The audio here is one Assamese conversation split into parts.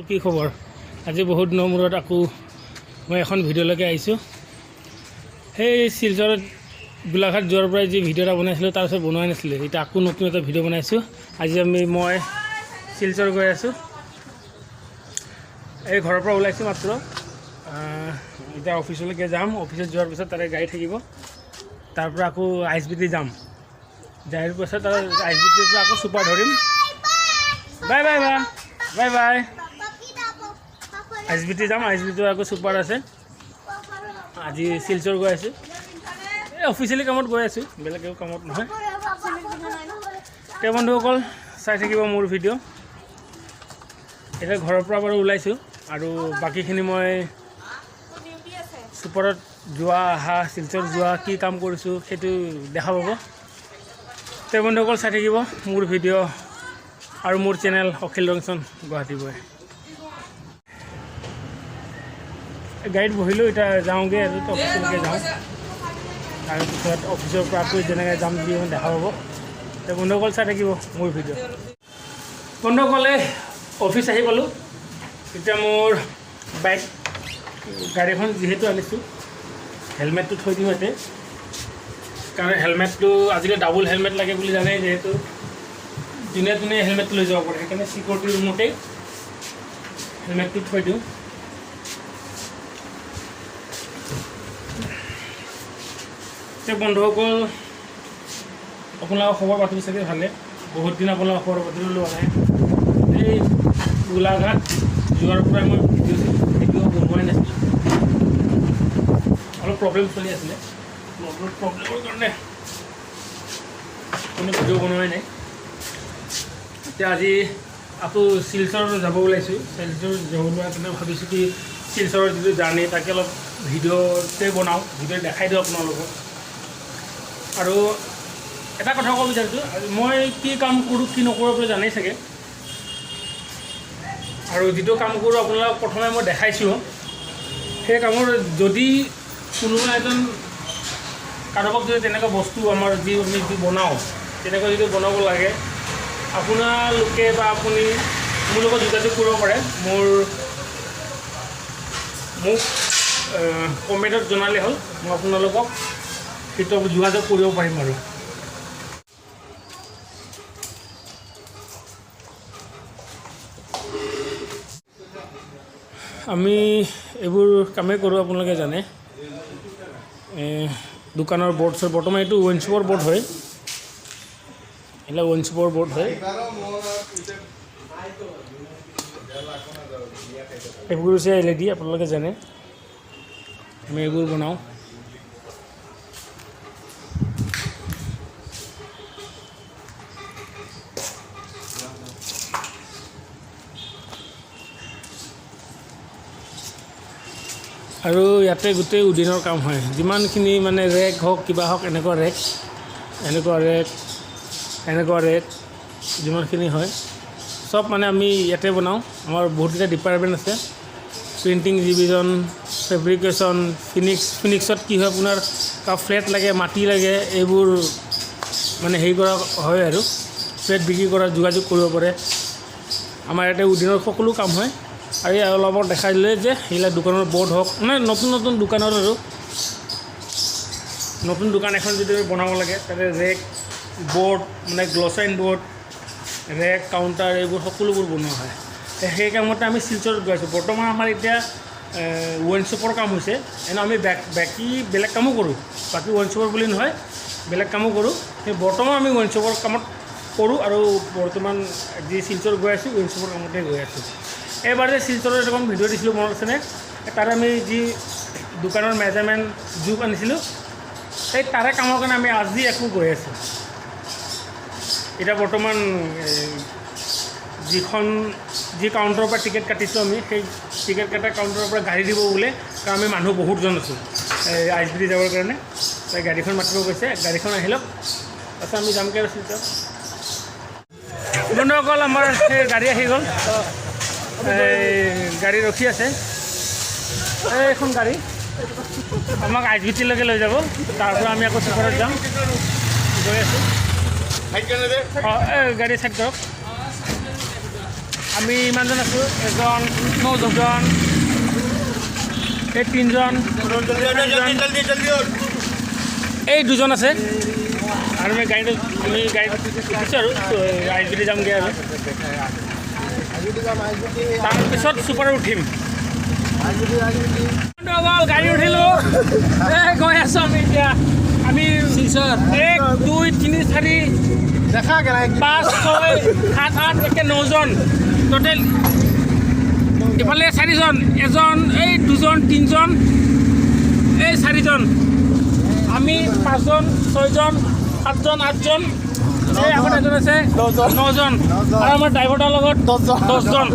কি খবৰ? আজি বহুত দিনৰ মূৰত আকৌ মই এখন ভিডিঅ'লৈকে আহিছোঁ। সেই শিলচৰত গোলাঘাট যোৱাৰ পৰাই যি ভিডিঅ' এটা বনাইছিলোঁ, তাৰপিছত বনোৱাই নাছিলোঁ। এতিয়া আকৌ নতুন এটা ভিডিঅ' বনাইছোঁ। আজি মই শিলচৰ গৈ আছোঁ। এই ঘৰৰ পৰা ওলাইছোঁ মাত্ৰ। এতিয়া অফিচলৈকে যাম। অফিচত যোৱাৰ পিছত তাতে গাড়ী থাকিব। তাৰ পৰা আকৌ I S B T যাম। যাৰ পিছত তাৰ I S B টিৰ পৰা আকৌ ছুপাৰ ধৰিম। Bye bye bye bye bye. I S B T যাম। I S B টিৰ আকৌ ছুপাৰ আছে। আজি শিলচৰ গৈ আছোঁ। এই অফিচিয়েলি কামত গৈ আছোঁ, বেলেগ একো কামত নহয়। এতিয়া বন্ধুসকল, চাই থাকিব মোৰ ভিডিঅ'। এতিয়া ঘৰৰ পৰা বাৰু ওলাইছোঁ আৰু বাকীখিনি মই ছুপাৰত যোৱা অহা, শিলচৰ যোৱা, কি কাম কৰিছোঁ, সেইটো দেখা পাব। তে বন্ধুসকল, চাই থাকিব মোৰ ভিডিঅ' আৰু মোৰ চেনেল অখিল ৰংচন গুৱাহাটী বয়। গাড়ীত বহিলোঁ, এতিয়া যাওঁগৈ আৰু অফিচলৈকে যাওঁ। তাৰপিছত অফিচৰ পৰা আকৌ যেনেকৈ যাম, যি দেখা পাব। তে বন্ধুসকল, চাই থাকিব মোৰ ভিডিঅ'। বন্ধুসকলে, অফিচ আহি পালোঁ। এতিয়া মোৰ বাইক গাড়ীখন যিহেতু আনিছোঁ, হেলমেটটো থৈ দিওঁ ইয়াতে, কাৰণ হেলমেটটো আজিকালি ডাবুল হেলমেট লাগে বুলি জানেই, যিহেতু যোনে তোনে হেলমেটটো লৈ যাব পাৰে। সেইকাৰণে চিকিউৰিটি ৰুমতেই হেলমেটটো থৈ দিওঁ। এতিয়া বন্ধুসকল, আপোনালোকৰ খবৰ বাতৰি চাগে ভালে। বহুত দিন আপোনালোকৰ খবৰ বাতৰি লোৱা নাই। এই গোলাঘাট যোৱাৰ পৰাই মই ভিডিঅ' ভিডিঅ' বনোৱাই নাছিলোঁ। অলপ প্ৰব্লেম চলি আছিলে। প্ৰব্লেমৰ কাৰণে কোনো ভিডিঅ' বনোৱাই নাই। এতিয়া আজি আকৌ শিলচৰ যাব ওলাইছোঁ। শিলচৰ যাব ওলোৱাৰ কাৰণে ভাবিছোঁ কি শিলচৰৰ যিটো জাৰ্ণি, তাকে অলপ ভিডিঅ'তে বনাওঁ, ভিডিঅ' দেখাই দিওঁ আপোনালোকক। আৰু এটা কথা ক'ব বিচাৰিছোঁ, মই কি কাম কৰোঁ, কি নকৰোঁ, আপুনি জানেই চাগে। আৰু যিটো কাম কৰোঁ, আপোনালোকক প্ৰথমে মই দেখাইছোঁ। সেই কামৰ যদি কোনোবা এজন কাৰোবাক যদি তেনেকুৱা বস্তু, আমাৰ যি আমি যি বনাওঁ, তেনেকুৱা যদি বনাব লাগে, আপোনালোকে বা আপুনি মোৰ লগত যোগাযোগ কৰিব পাৰে। মোক কমেণ্টত জনালে হ'ল, মই আপোনালোকক সেইটো যোগাযোগ কৰিব পাৰিম। আৰু আমি এইবোৰ কামেই কৰোঁ, আপোনালোকে জানে। দোকানৰ বৰ্ড চৰ্ড, বৰ্তমান এইটো ৱেনশ্বপৰ বৰ্ড হয়। এইবিলাক ৱেনশ্বপৰ বৰ্ড হয়। এইবোৰ হৈছে এলইডি, আপোনালোকে জানে। আমি এইবোৰ বনাওঁ। আৰু ইয়াতে গোটেই উডিনৰ কাম হয়। যিমানখিনি মানে ৰেক হওক, কিবা হওক, এনেকুৱা ৰেক, এনেকুৱা ৰেক, এনেকুৱা ৰেক, যিমানখিনি হয় চব মানে আমি ইয়াতে বনাওঁ। আমাৰ বহুতকেইটা ডিপাৰ্টমেণ্ট আছে: প্ৰিণ্টিং ডিভিজন, ফেব্ৰিকেশ্যন, ফিনিক্স। ফিনিক্সত কি হয়, আপোনাৰ ফ্লেট লাগে, মাটি লাগে, এইবোৰ মানে হেৰি কৰা হয় আৰু ফ্লেট বিক্ৰী কৰাৰ যোগাযোগ কৰিব পাৰে। আমাৰ ইয়াতে উডিনৰ সকলো কাম হয়। আৰু এই অলপত দেখাই দিলে যে সেইবিলাক দোকানৰ বৰ্ড হওক, মানে নতুন নতুন দোকানৰ, আৰু নতুন দোকান এখন যদি বনাব লাগে, তাতে ৰেক, বৰ্ড, মানে গ্লছাইন বৰ্ড, ৰেক, কাউণ্টাৰ, এইবোৰ সকলোবোৰ বনোৱা হয়। সেই কামতে আমি শিলচৰত গৈ আছোঁ। বৰ্তমান আমাৰ এতিয়া ৱেনশ্বপৰ কাম হৈছে। এনে আমি বাকী বেলেগ কামো কৰোঁ, বাকী ৱেনশ্বপৰ বুলি নহয়, বেলেগ কামো কৰোঁ। সেই বৰ্তমান আমি ৱেনশ্বপৰ কামত কৰোঁ আৰু বৰ্তমান যি শিলচৰ গৈ আছোঁ, ৱেনশ্বপৰ কামতে গৈ আছোঁ। এইবাৰ যে শিলচৰৰ এখন ভিডিঅ' দিছিলোঁ, মনত আছেনে? তাৰে আমি যি দোকানৰ মেজাৰমেণ্ট জোখ আনিছিলোঁ, সেই তাৰে কামৰ কাৰণে আমি আজি আকৌ গৈ আছোঁ। এতিয়া বৰ্তমান যি কাউণ্টাৰৰ পৰা টিকেট কাটিছোঁ আমি, সেই টিকেট কটা কাউণ্টাৰৰ পৰা গাড়ী দিব বোলে, কাৰণ আমি মানুহ বহুতজন আছোঁ এই I S B T যাবৰ কাৰণে। তাই গাড়ীখন মাতিব গৈছে। গাড়ীখন আহি লওক, তাৰপিছত আমি যামগৈ আৰু শিলচৰ। বন্ধুসকল, আমাৰ সেই গাড়ী আহি গ'ল। এই গাড়ী ৰখি আছে। এইখন গাড়ী আমাক I S B টিলৈকে লৈ যাব। তাৰ পৰা আমি আকৌ চুপাৰত যাম। গৈ আছোঁ। অঁ, এই গাড়ী চাইড কৰক। আমি ইমানজন আছোঁ, এজন, দুজন, এই তিনিজন, এই দুজন আছে। আৰু আমি গাড়ীত উঠিছোঁ আৰু I S B T যামগৈ আৰু তাৰপিছত চুপাৰত উঠিম। গাড়ী উঠিলোঁ, এই গৈ আছোঁ আমি এতিয়া। আমি 1 2 3 4 5 6 7 8 একে 9জন টোটেল। ইফালে 4জন, এজন, এই দুজন, তিনিজন, এই 4জন, আমি 5জন, 6জন, 7জন, 8জন, এই এখন এজন আছে, 9জন, আৰু আমাৰ ড্ৰাইভাৰটাৰ লগত 10জন।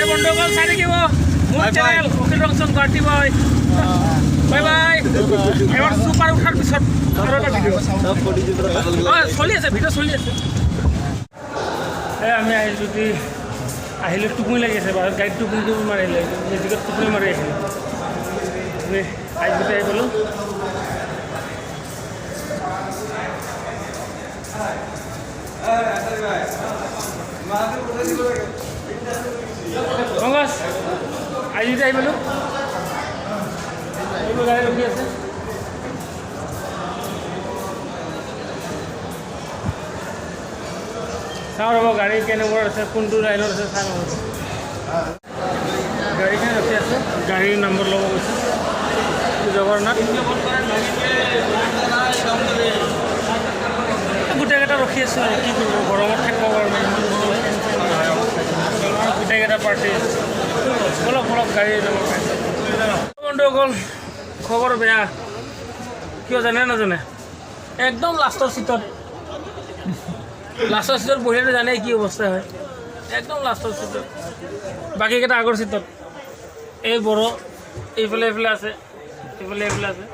এই বন্ধুসকল চাই থাকিব মোৰ চেনেল অখিল ৰংচন গুৱাহাটী বয়। Bye bye. এবাৰ চুপাৰ উঠাৰ পিছত আৰু এটা ভিডিঅ'। অঁ, চলি আছে, ভিডিঅ' চলি আছে। এই আমি আহিছোঁ কি আহিলে টোপনি লাগি আছে, বাছত গাড়ীত টোপনি টোপনি মাৰি আহিলে, মেজিকত টোপনি মাৰি আহিলোঁ। আমি আইচ আহি গ'লোঁ। পংকজ, আইচ আহি পালোঁ। এইবোৰ গাড়ী ৰখি আছে। চাওঁ ৰ'ব গাড়ী কেনেকুৱা আছে, কোনটো লাইনত আছে চাওঁ ৰ'ব। গাড়ীখন ৰখি আছে, গাড়ীৰ নম্বৰ ল'ব গৈছে জগন্নাথ। গোটেইকেইটা ৰখি আছোঁ আৰু কি কৰিব, গৰমত থাকিব পৰা নাই, ইমান গৰম। গোটেইকেইটা পাৰ্টি অলপ অলপ গাড়ী নম্বৰ পাইছে। বন্ধুসকল, খবৰ বেয়া, কিয় জানে নাজানে? একদম লাষ্টৰ চিটত, লাষ্টৰ চিটত বহিলেতো জানেই কি অৱস্থা হয়। একদম লাষ্টৰ চিটত, বাকীকেইটা আগৰ চিটত। এই বড়ো এইফালে এইফালে আছে, এইফালে এইফালে আছে,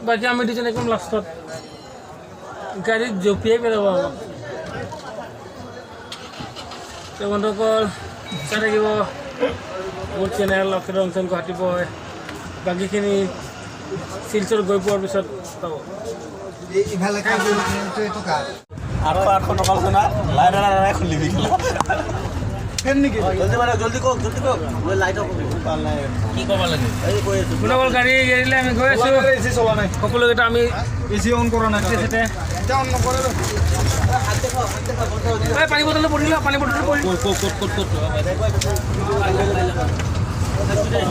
বাকী আমি দুজন একদম লাষ্টত। গাড়ীত জঁপিয়াই পেলাব আমাক। তো বন্ধুসকল চাই থাকিব মোৰ চেনেল অখিল ৰংচন গুৱাহাটী বয়। বাকীখিনি শিলচৰ গৈ পোৱাৰ পিছত পাব। 800 টকা আছে না, লাইট এটা খুলিবি। কি ক'ব লাগে বন্ধুসকল, গাড়ী এৰিলে, আমি গৈ আছোঁ। সকলোকেইটা আমি পানী বটলটো পৰিল, পানী বটলটো পৰিল।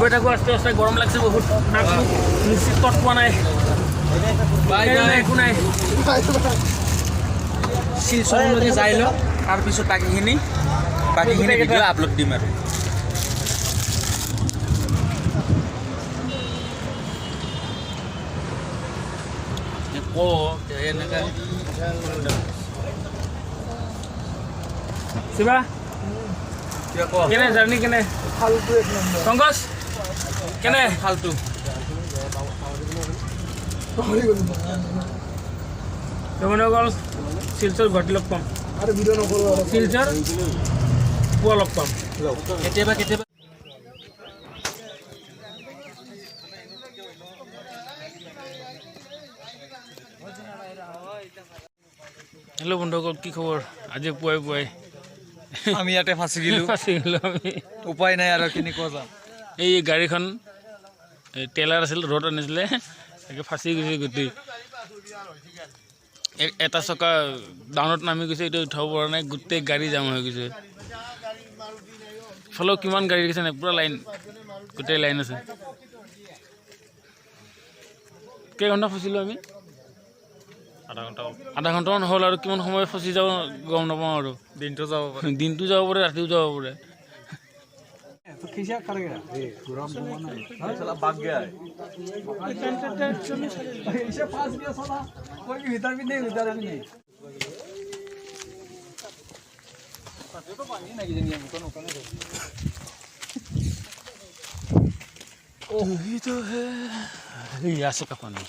গৈ থাকোঁ আস্তে আস্তে, গৰম লাগছে বহুত, নাক নিশ্চিত তত পোৱা নাই, একো নাই। শিলচৰলৈকে যাই লওক, তাৰপিছত বাকীখিনি ভিডিঅ' আপলোড দিম আৰু। শিৱা, কেনে জাৰ্ণি, কেনে পংকজ, কেনে ফাল্টু। বন্ধুসকল, শিলচৰ গুৱাহাটী লগ পাম, শিলচৰ পুৱা লগ পাম কেতিয়াবা কেতিয়াবা। হেল্ল' বন্ধুসকল, কি খবৰ? আজি পুৱাই পুৱাই আমি ইয়াতে ফাঁচি গ'লো, ফাঁচি গ'লো আমি, উপায় নাই আৰু কেনেকুৱা যাম। এই গাড়ীখন টেইলাৰ আছিল, ৰ'দ আনিছিলে, একে ফাঁচি গৈছে গোটেই। এটা চকা ডাউনত নামি গৈছে, এইটো উঠাব পৰা নাই, গোটেই গাড়ী জাম হৈ গৈছে। ইফালেও কিমান গাড়ী গৈছে নাই, পূৰা লাইন, গোটেই লাইন আছে। কেইঘণ্টা ফচিলোঁ আমি? আধা ঘণ্টামান হ'ল আৰু কিমান সময় ফচি যাওঁ গম নাপাওঁ আৰু। দিনটো যাব পাৰে, দিনটো যাব পাৰে, ৰাতিও যাব পাৰে। আছে পানী,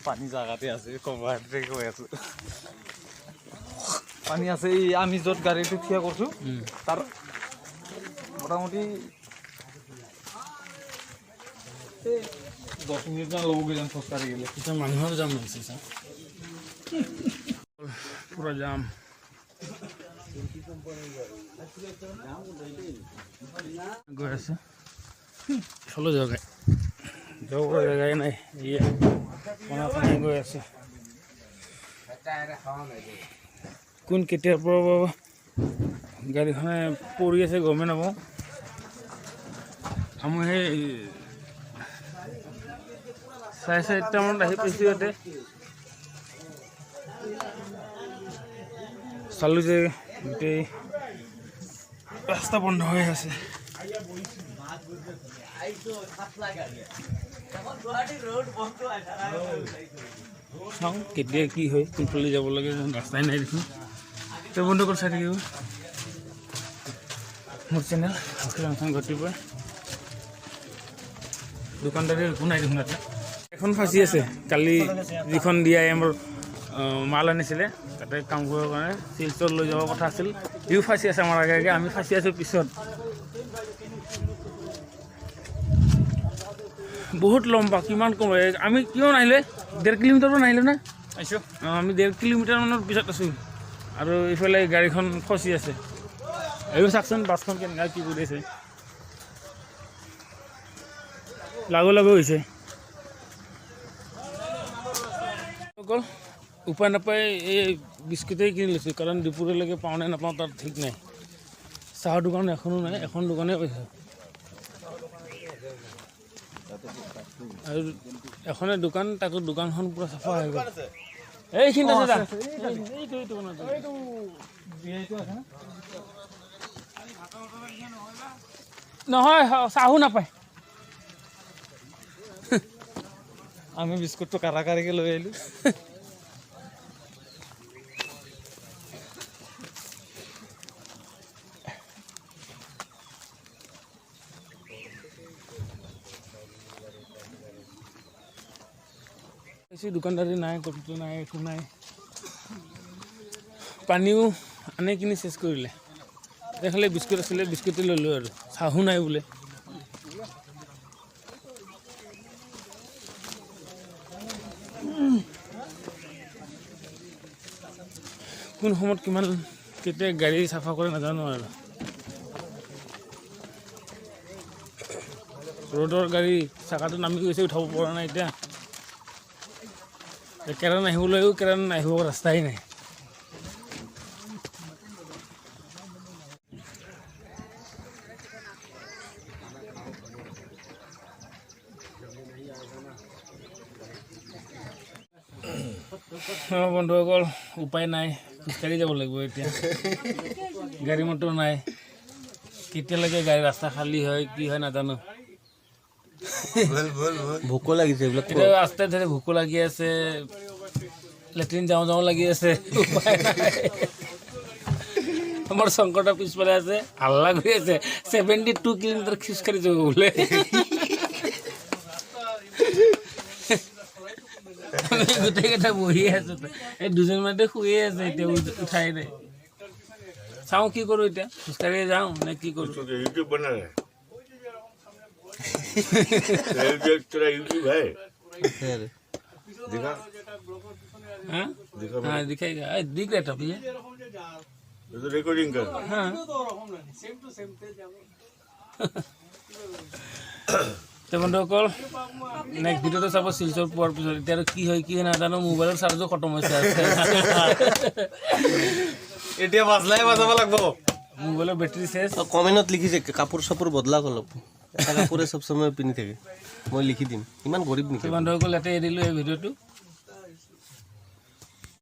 পানী জাগাতে আছে, কবাতে গৈ আছো, পানী আছে। এই আমি য'ত গাড়ীটো থিয় কৰিছোঁ তাৰ মোটামুটি এই 10 মিনিটমান ল'ব কিজানি খোজকাঢ়ি গ'লে। এতিয়া মানুহৰ যাম লাগিছে ছাৰ। পূৰা জাম। গৈ আছে ইফালে জেগাই যাব পৰা জেগাই নাই। এয়া পানী গৈ আছে। কোন কেতিয়াৰ পৰা গাড়ীখনে পৰি আছে গমেই নাপাওঁ। আমি সেই 4:30মানত আহি পাইছোঁ ইয়াতে। চালোঁ যে গোটেই ৰাস্তা বন্ধ হৈ আছে। চাওঁ কেতিয়া কি হয়, কোনফালে যাব লাগে, ৰাস্তাই নাই দেখোন। তো বন্ধুসকল, চাই থাকিব মোৰ চেনেল অখিল ৰংচাং ঘটিৰ পৰা। দোকানদাৰী একো নাই দেখোন তাতে। এখন ফাঁচি আছে, কালি যিখন ডি আই এমৰ মাল আনিছিলে তাতে কাম কৰিবৰ কাৰণে শিলচৰ লৈ যাব কথা আছিল, সিও ফাঁচি আছে আমাৰ আগে আগে, আমি ফাঁচি আছোঁ পিছত। বহুত লম্বা, কিমান কম আমি কিয় নাহিলে, 1.5 কিলোমিটাৰ নাহিলে না? আহিছোঁ। অঁ, আমি 1.5 কিলোমিটাৰমানৰ পিছত আছোঁ আৰু ইফালে গাড়ীখন ফচি আছে। এইবোৰ চাওকচোন বাছখন কেনেকুৱা কি কৰি আছে, লাগু লাগু হৈছে। অকল উপায় নাপায় এই বিস্কুটেই কিনি লৈছোঁ, কাৰণ দুপৰীয়ালৈকে পাওঁ নে নাপাওঁ তাৰ ঠিক নাই। চাহৰ দোকান এখনো নাই, এখন দোকানেই পাইছোঁ আৰু এখনে দোকান, তাকো দোকানখন পূৰা চাফা হৈ গ'ল। এইখিনিত আছে দা। এইটো এইটো নহয়, চাহো নাপায়। আমি বিস্কুটটো কাৰা কাৰিকে লৈ আহিলোঁ। বেছি দোকানদাৰী নাই, ক'তো নাই, একো নাই। পানীও আনি কিনি চেচ কৰিলে। এইফালে বিস্কুট আছিলে, বিস্কুটে ল'লোঁ আৰু চাহো নাই বোলে। কোন সময়ত কিমান কেতিয়া গাড়ী চাফা কৰে নাজানো আৰু। ৰ'দৰ গাড়ী চাকাটো নামি গৈছে, উঠাব পৰা নাই এতিয়া। কেৰেন আহিবলৈও কেৰেন আহিব ৰাস্তাই নাই। বন্ধুসকল, উপায় নাই, খোজকাঢ়ি যাব লাগিব এতিয়া। গাড়ী মটৰ নাই, কেতিয়ালৈকে গাড়ী ৰাস্তা খালী হয় কি হয় নাজানো। ভোকো লাগিছে এইবিলাক। এতিয়া ৰাস্তাত ধৰি ভোকো লাগি আছে, লেট্ৰিন যাওঁ যাওঁ লাগি আছে, উপায় নাই। আমাৰ শংকৰটা পিছফালে আছে, হাল্লা কৰি আছে, 72 কিলোমিটাৰ খোজকাঢ়ি যাব বোলে। আমি গোটেইকেইটা বহি আছো, এই দুজন মানতে শুয়ে আছে এতিয়া, উঠাই নাই। চাওঁ কি কৰোঁ এতিয়া, খোজকাঢ়ি যাওঁ নে কি কৰোঁ। यूट्यूब बना रहा है, तेरा यूट्यूब है? दिखा। हाँ दिखा। हाँ, दिखाएगा, दिख रहा था भैया। ये तो रिकॉर्डिंग कर रहा। हाँ। তো বন্ধুসকল, নেক্সট ভিডিঅ'টো চাব শিলচৰ পোৱাৰ পিছত। এতিয়া আৰু কি হয় কি হয় নাজানো, মোবাইলৰ চাৰ্জো খতম হৈছে। এতিয়া বাজলাই বাজাব লাগিব। মোবাইলৰ বেটাৰী চেচ। কমেণ্টত লিখিছে কাপোৰ চাপোৰ বদলাক অলপ, এটা কাপোৰে চব সময় পিন্ধি থাকে। মই লিখি দিম, ইমান গৰীব নেকি? বন্ধুসকল, ইয়াতে এৰিলোঁ এই ভিডিঅ'টো।